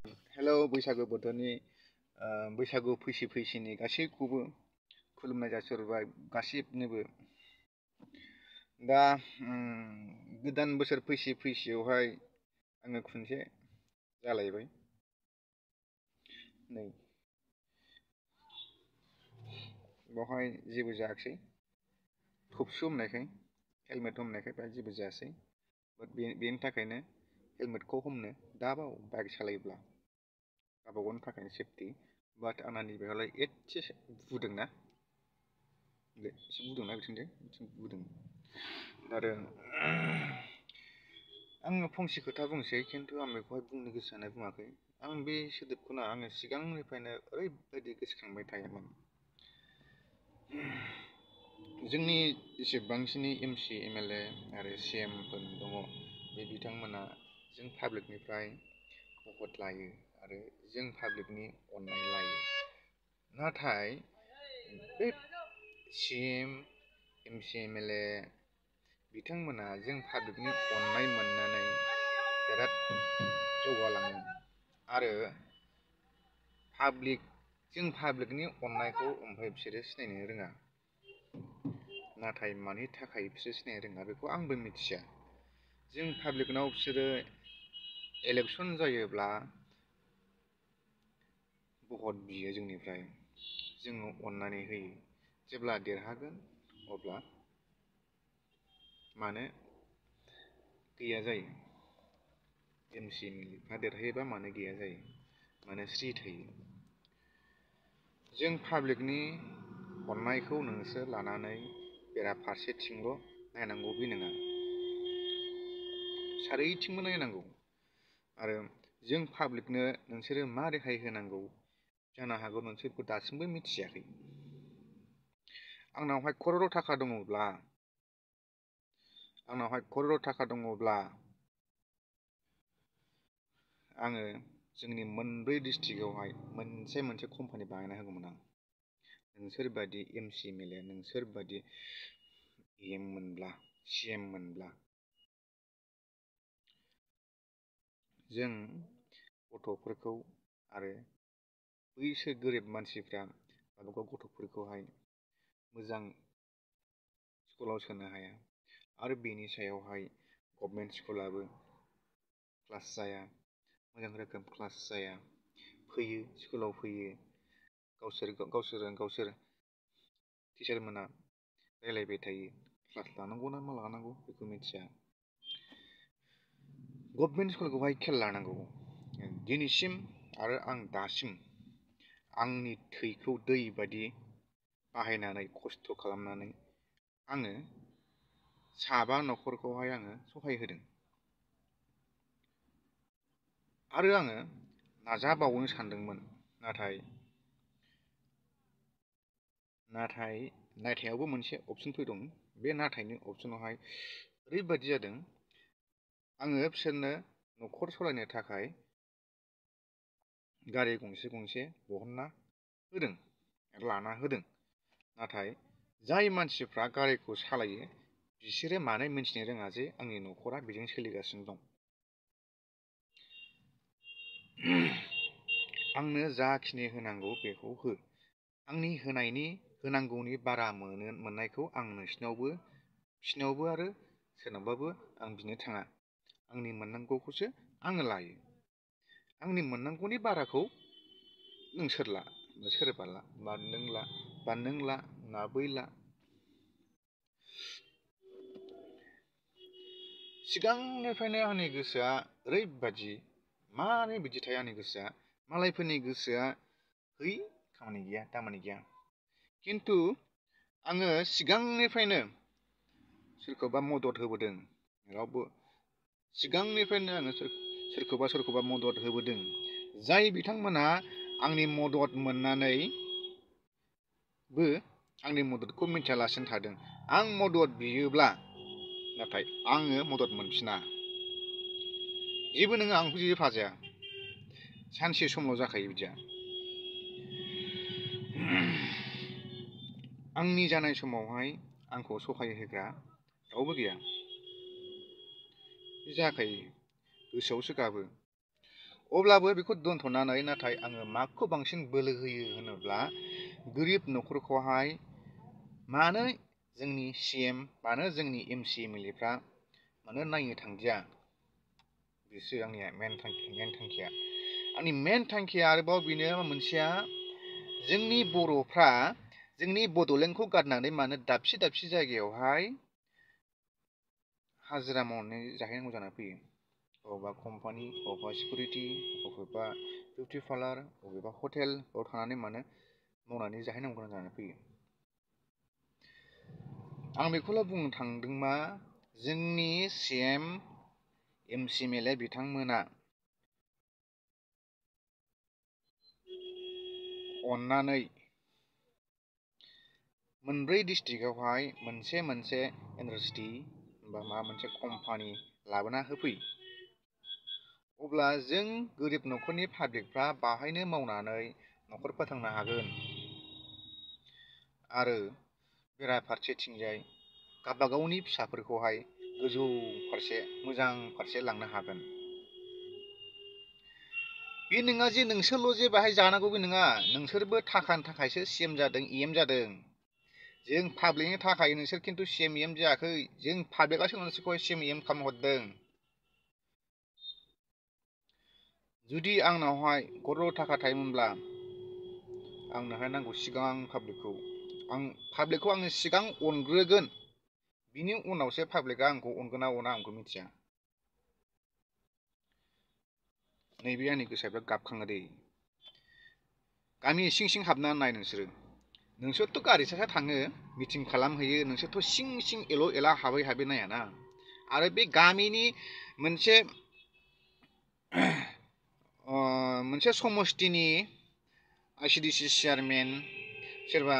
Hello बैसागु बोथोरनि बैसागु फैसिनि गासैखौबो खुलुमनाय जासिहरबाय गासिबनोबो। दा गोदान बोसोर फैसियावहाय आङो खनसे जालायबाय नै बावहाय जेबो जायाखिसै थबसु हमनायखाय हेलमेट हमनायखाय बाहाय जेबो जायासै। बेनि थाखायनो हेलमेटखौ हमनो दाबाव बाइक सालायोब्ला गावबागावनि थाखायनो सेफटि। बाट आंना नैबेहाय एसे बुदोंना एसे बुदोंना बिथिं बुदों आरो आङो फंसे खोथा बुंसै, खिन्थु आं बेखौहाय बुंनो गोसो जानाय बुङाखै। आं बे सोदोबखौनो आङो सिगांनिफ्रायनो ओरैबायदि गोसोखांबाय थायोमोन। जोंनि जेसेबांखिनि एमसि एमएलए आरो सिएमफोर दङ, बे बिथांमोना जों पाब्लिकनिफ्राय भट लायो आरो जों पाब्लिकनि अननाय लायो। नाथाय बे सिएम एमसि एमएलए बिथांमोना जों पाब्लिकनि अननाय मोननानै बिराद जौगालाङो आरो जों पाब्लिकनि अननायखौ ओमफ्राय बिसोरो सिनायनो रोङा। नाथाय मानि थाखाय बिसोरो सिनायनो रोङा बेखौ आंबो मिथिया। जों पाब्लिकनाव बिसोरो इलेक्सन जायोब्ला भट बियो जोंनिफ्राय, जोङो अननानै होयो। जेब्ला देरहागोन अब्ला मानो गैया जायो? एमसि एमएलएफ्रा देरहायोबा मानो गैया जायो? मानो स्रि थायो? जों पाब्लिकनि अननायखौ नोंसोर लानानै बेराफारसेथिंल' नायनांगौ बे नङा, सारैथिंबो नायनांगौ। आरो जों पाब्लिकनो नोंसोरो मा रेहाय होनांगौ जानो हागौ नोंसोरखौ दासिमबो मिथियाखै। आंनावहाय क'रर थाखा दङब्ला आङो जोंनि मोनब्रै डिस्ट्रिक्टआवहाय मोनसे कम्पानि बानायना होगौमोन आं। नोंसोरबादि एमसि एमएलए, नोंसोरबादि एम मोनब्ला, सिएम मोनब्ला जों गथ'फोरखौ आरो बैसोर गोरिब मानसिफ्रा गावबागाव गथ'फोरखौहाय मोजां स्कुलाव सोनो हाया आरो बेनि सायावहाय गभर्नमेन्ट स्कुलाबो क्लास जाया, मोजां रोखोम क्लास जाया। स्कुलाव फैयो, गावसोर टिचारमोना रायलायबाय थायो, क्लास लानांगौ ना मा लानांगौ बेखौ मिथिया। गभर्नमेन्ट स्कुलखौहाय खेल लानांगौ। दिनैसिम आरो आं दासिम आंनि थैखौ दै बायदि बाहायनानै खस्थ' खालामनानै आङो 7 न'खरखौहाय आङो सहाय होदों आरो आङो नाजाबावनो सानदोंमोन। नाथाय नायथायावबो मोनसे अपसन फैदों। बे नाथायनि अपसनावहाय ओरैबायदि जादों, आङो बिसोरनो न'खर सालायनो थाखाय गारि गंसे बहनना होदों, लाना होदों। नाथाय जाय मानसिफ्रा गारिखौ सालायो बिसोरो मानो मिन्थिनो रोङा जे आंनि न'खरा बेजों सोलिगासिनो दं। आंनो जाखिनि होनांगौ बेखौ हो। आंनि होनांगौनि बारा मोननायखौ आं बिसिनावबो आरो सोरनावबाबो आं बिनो थाङा। आंनि मोननांगौखौसो आङो लायो। आंनि मोननांगौनि बाराखौ नोंसोर ला, सोरबा ला, बा नों ला ना बै ला। सिगांनिफ्रायनो आंनि गोसोआ ओरैबादि, मानो बिदि थायो आंनि गोसोआ? मालायफोरनि गोसोआ है खामानि गैया दामानि गैया, खिन्थु आङो सिगांनिफ्रायनो सोरखौबा मदद होबोदों। सिगांनिफ्रायनो आङो सोरखौबा मदद होबोदों। जाय बिथांमोना आंनि मदद मोननानैबो आंनि मददखौ मिथियालासिनो थादों। आं मदद बियोब्ला नाथाय आङो मदद मोनफिना। जेबो नङा, आंखौ जेबो फाजाया, सानसे समाव जाखायो बिदिया। आंनि जानाय समावहाय आंखौ सहाय होग्रा रावबो गैया। जाखायो, गोसोआवसो गाबो। अब्लाबो बेखौ दोनथ'नानै नाथाय आङो माखौ बांसिन बोलो होयो होनोब्ला गोरिब न'खरखौहाय मानो जोंनि CM मानो जोंनि MC MLAफ्रा मानो नायनो थांदिया, बेसो आंनि मेन थांखिया। आंनि मेन थांखिया आरोबाव बेनो मोनसेया, जोंनि बर'फ्रा जोंनि बड'लेण्डखौ गारनानै मानो दाबसे दाबसे जायगायावहाय हाजिरा मावनानै जाहैनांगौ जानानै फैयो। अबेबा कम्पानि, अबेबा सिकिउरिटि, अबेबा बिउटि पार्लार, अबेबा हटेल, बेयाव थानानै मानो मावनानै जाहैनांगौ गोनां जानानै फैयो। आं बेखौल' बुंनो थांदों मा, जोंनि CM MC MLA बिथांमोना अन्नानै मोनब्रै डिस्ट्रिक्टआवहाय मोनसे इन्डास्ट्रि बा माबा मोनसे कम्पानि लाबोना होफै। अब्ला जों गोरिब न'खरनि पाब्लिकफ्रा बाहायनो मावनानै न'खर फोथांनो हागोन आरो बेराफारसेथिंजाय गावबागावनि फिसाफोरखौहाय गोजौ फारसे मोजां फारसे लांनो हागोन। बे नङा जे नोंसोरल' जे बाहाय जानांगौ, बे नङा। नोंसोरबो थाखानि थाखायसो CM जादों, EM जादों। जों पाब्लिकनि थाखाय नोंसोर खिन्थु CM EM जायाखै। जों पाब्लिकआसो नोंसोरखौहाय CM EM खालामहरदों। जुदि आंनावहाय क'रर थाखा थायोमोनब्ला आंनोहाय नांगौ सिगां पाब्लिकखौ आङो सिगां अनग्रोगोन, बिनि उनावसो पाब्लिकआ आंखौ अनगोन ना अना आंखौ मिथिया। नैबे आंनि गोसोआ बिराद गाबखाङो दे। गामि सिं सिं हाबनानै नाय नोंसोरथ' गारि सा थाङो, मिटिं खालामहैयो, नोंसोरथ' सिं सिं एल' एला हाबै नायाना। आरो बे गामिनि मोनसे समस्तिनि ICDC चेयारमेन, सोरबा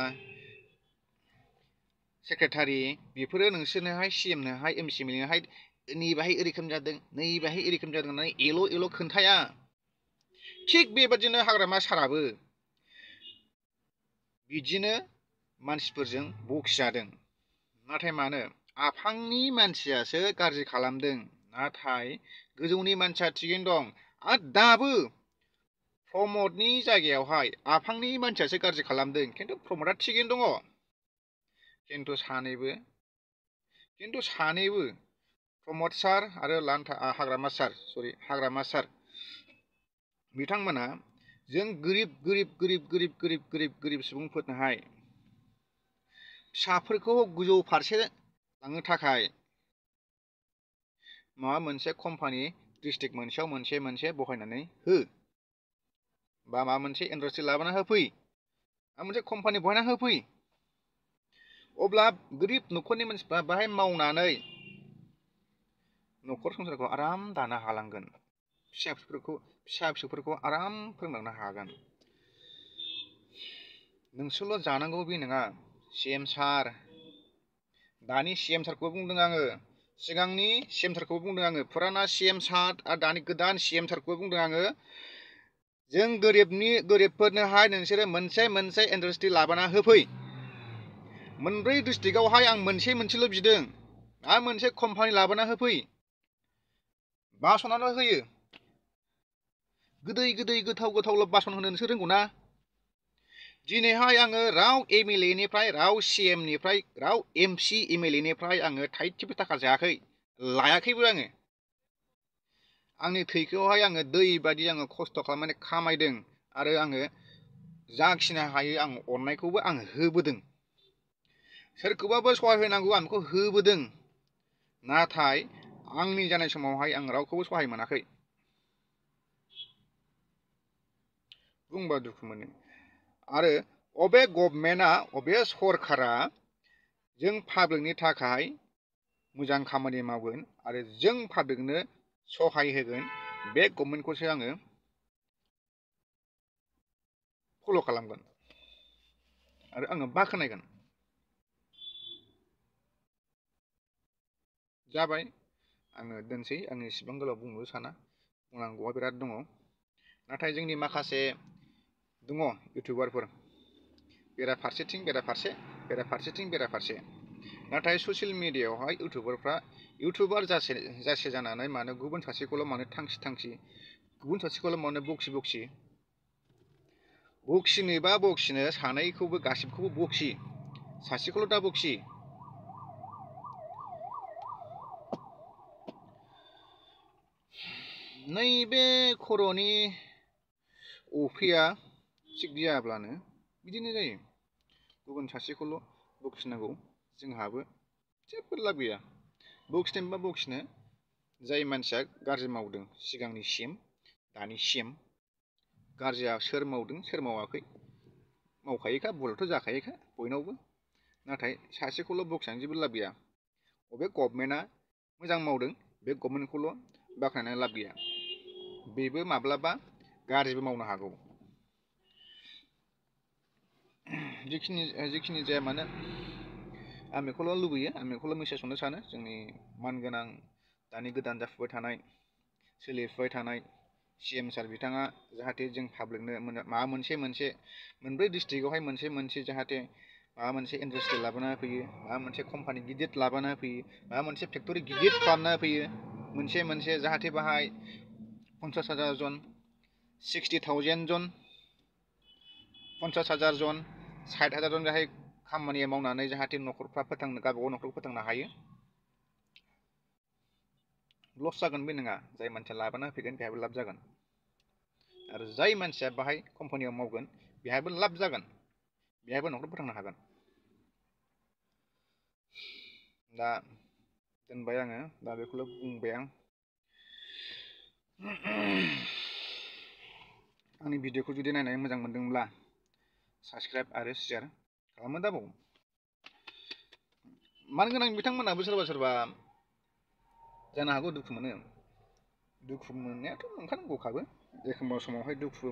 सेक्रेटारि, बेफोरो नोंसोरनोहाय CM नोहाय MC MLAनोहाय नैबाहाय ओरैखोम जादों, नैबाहाय ओरैखोम जादों होननानै एल' खोन्थाया। थिग बेबादिनो हाग्रामा साराबो बिदिनो मानसिफोरजों बखिजादों। नाथाय मानो आफांनि मानसियासो गाज्रि खालामदों, नाथाय गोजौनि मानसिया थिगैनो दं। आरो दाबो प्रमदनि जायगायावहाय आफांनि मानसियासो गाज्रि खालामदों, खिन्थु प्रमदआ थिगैनो दङ। खिन्थु सानैबो प्रमद सार आरो हाग्रामा सार बिथांमोना जों गोरिब सुबुंफोरनोहाय फिसाफोरखौ गोजौ फारसे लांनो थाखाय माबा मोनसे कम्पानि डिस्ट्रिक्ट मोनसेयाव मोनसे बहायनानै हो, बा माबा मोनसे इन्डास्ट्रि लाबोना होफै, माबा मोनसे कम्पानि बहायना होफै। अब्ला गोरिब न'खरनि मानसिफ्रा बाहाय मावनानै न'खर संसारखौ आराम दानो हालांगोन, फिसा फिसौफोरखौ आराम फोरोंलांनो हागोन। नोंसोरल' जानांगौ बे नङा। CM सार, दानि CM सारखौबो बुंदों आङो, सिगांनि CM सारखौबो बुंदों आङो, फुराना CM सार आरो दानि गोदान CM सारखौबो बुंदों आङो, जों गोरिबफोरनोहाय नोंसोरो मोनसे इन्डास्ट्रि लाबोना होफै। मोनब्रै डिस्ट्रिक्टआवहाय आं मोनसेल' बिदों, आरो मोनसे कम्पानि लाबोना होफै। बासनाल' होयो, गोदै गोथावल' बासन होनो नोंसोर रोंगौ ना? दिनैहाय आङो राव MLA निफ्राय, राव CM निफ्राय, राव MC MLA निफ्राय आङो थाइसेबो थाखा जायाखै, लायाखैबो आङो। आंनि थैखौहाय आङो दै बायदि आङो खस्थ' खालामनानै खामायदों, आरो आङो जाखिनि हायो आं अननायखौबो आङो होबोदों। सोरखौबाबो सहाय होनांगौ आं बेखौ होबोदों, नाथाय आंनि जानाय समावहाय आं रावखौबो सहाय मोनाखै। बुंबा दुखु मोनो। आरो अबे गभर्नमेन्टआ, अबे सरकारा जों पाब्लिकनि थाखाय मोजां खामानि मावगोन आरो जों पाब्लिकनो सहाय होगोन, बे गभर्नमेन्टखौसो आङो फल' खालामगोन आरो आङो बाख्नायगोन। जाबाय, आङो दोनसै, आङो इसिबां गोलाव बुंनोबो साना, बुंनांगौआ बिराद दङ। नाथाय जोंनि माखासे दङ इउटुबारफोर, बेराफारसे। नाथाय ससियेल मिडियायावहाय इउटुबार जासे जानानै मानो गुबुन सासेखौल' मानो थांखि गुबुन सासेखौल' मानो बखि बखिनोबा बखिनो सानैखौबो गासिबखौबो बखि, सासेखौल' दा बखि। नैबे खर'नि अफ्रिया थिग गैयाब्लानो बिदिनो जायो। गुबुन सासेखौल' बखिनांगौ, जोंहाबो जेबो लाब गैया। बखिनोबा बखिनो जाय मानसिया गाज्रि मावदों सिगांनिसिम दानिसिम, गाज्रिया सोर मावदों सोर मावाखै मावखायोखा, भुलथ' जाखायोखा बयनावबो। नाथाय सासेखौल' बखिनानै जेबो लाब गैया। बबे गभर्नमेन्टआ मोजां मावदों बे गभर्नमेन्टखौल' बाख्नायनानै लाब गैया, बेबो माब्लाबा गाज्रिबो मावनो हागौ। जेखिनि जाया मानो आं बेखौल' लुबैयो, आं बेखौल' मेसेज हरनो सानो जोंनि मानगोनां दानि गोदान जाफुबाय थानाय सोलिफुबाय थानाय CM सार बिथाङा जाहाथे जों पाब्लिकनो माबा मोनसे मोनब्रै डिस्ट्रिक्टआवहाय मोनसे जाहाथे माबा मोनसे इन्डास्ट्रि लाबोना होफैयो, माबा मोनसे कम्पानि गिदिर लाबोना होफैयो, माबा मोनसे फेक्टरि गिदिर खालामना होफैयो। मोनसे जाहाथे बाहाय 50,000 जन, 60,000 जन, 50,000 जन, 60,000 जन जाहाथे खामानि मावनानै जाहाथे न'खरफ्रा गावबागाव न'खरखौ फोथांनो हायो। लस जागोन बे नङा, जाय मानसिया लाबोना होफैगोन बेहाबो लाब जागोन, आरो जाय मानसिया बाहाय कम्पानियाव मावगोन बेहाबो लाब जागोन, बेहाबो न'खर फोथांनो हागोन। दा दोनबाय आङो, दा बेखौल' बुंबाय आं। आंनि भिडिअखौ जुदि नायनानै मोजां मोनदोंब्ला साबस्क्राइब आरो शेयार खालामनो दाबाव। मानगोनां बिथांमोनाबो सोरबा जानो हागौ दुखु मोनो। दुखु मोननायाथ' मोनखानांगौखाबो, एखमबा समावहाय दुखुबो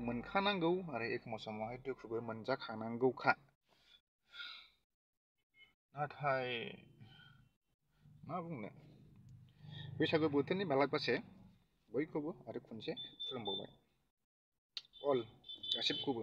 मोनखानांगौ आरो एखमबा समावहाय दुखुबो मोनजाखानांगौखा। नाथाय मा बुंनो, बैसागु बोथोरनि बालागबासे बयखौबो आरो खनसे खुलुमबावबाय, अल गासिबखौबो।